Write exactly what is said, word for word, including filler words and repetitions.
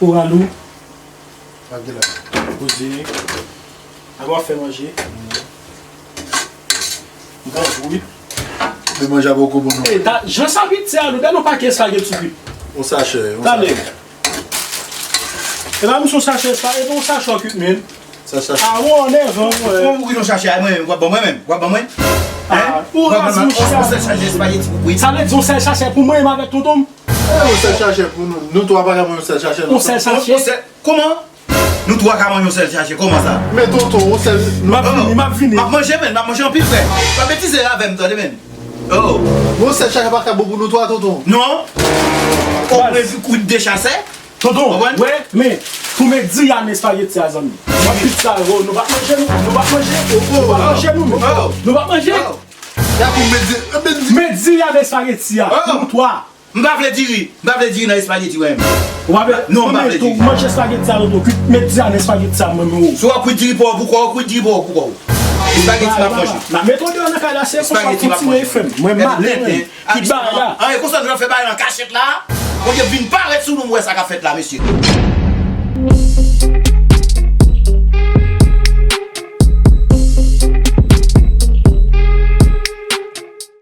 Ou alou? Tranquille. Poze. Ap ap fè manje. Bon, wi. Men manje a poko bon non. E ta, jan sa vit se alou, bèl yon pakèt espageti wi. On sachè, on sachè. E pa misye on sachè, e pa on sachè okip men. Sa sachè. A, ou anèvan, mwen. Ou ki yon sachè a mwen menm, w ap ban mwen menm, w ap ban mwen? Hein? Ou raz mouche. On sèl sachè espageti pou wi. Sa vle di on sèl sachè pou mwen menm avèk tonton m? E, on sèl sachè pou nou. Nou twa pa ka manje on sèl sachè non. On sèl sachè? On sèl, kòman? Nou twa ka manje on sèl sachè, kòman sa? Men tonton, on sèl. M ap vini, m ap vini. M ap manje men, m ap manje anpil frè. Pa betize avè m tande men. Oh. On sèl sachè pa ka bon pou nou twa tonton. Non. Ou mezi kwit de chasè? Tonton, wè, men pou mezi a nan espageti a zanmi. Mwen pizza yo, nou pa manje nou, nou pa manje, nou pa manje nou menm. Nou pa manje. Ya pou mezi, mezi. Mezi a nan espageti a, nou twa. M pa vle diri, m pa vle diri nan espageti mwen menm. Ou pa vle? Non, m pa vle diri. Manje espageti a tonton, kwit mezi a nan espageti a mwen menm. Si w ap kwit diri pa w pou kò w, kwit diri pa w pou kò w. Espageti m ap manje. N ap mete w deyò nan kay la, se konsa kontinye frè m. Mwen male menm. Ki bagay la? An, e konsa nou fè bagay lan kachèt la. Bondye vin parèt sou nou, m wè sa k ap fèt la, mesye.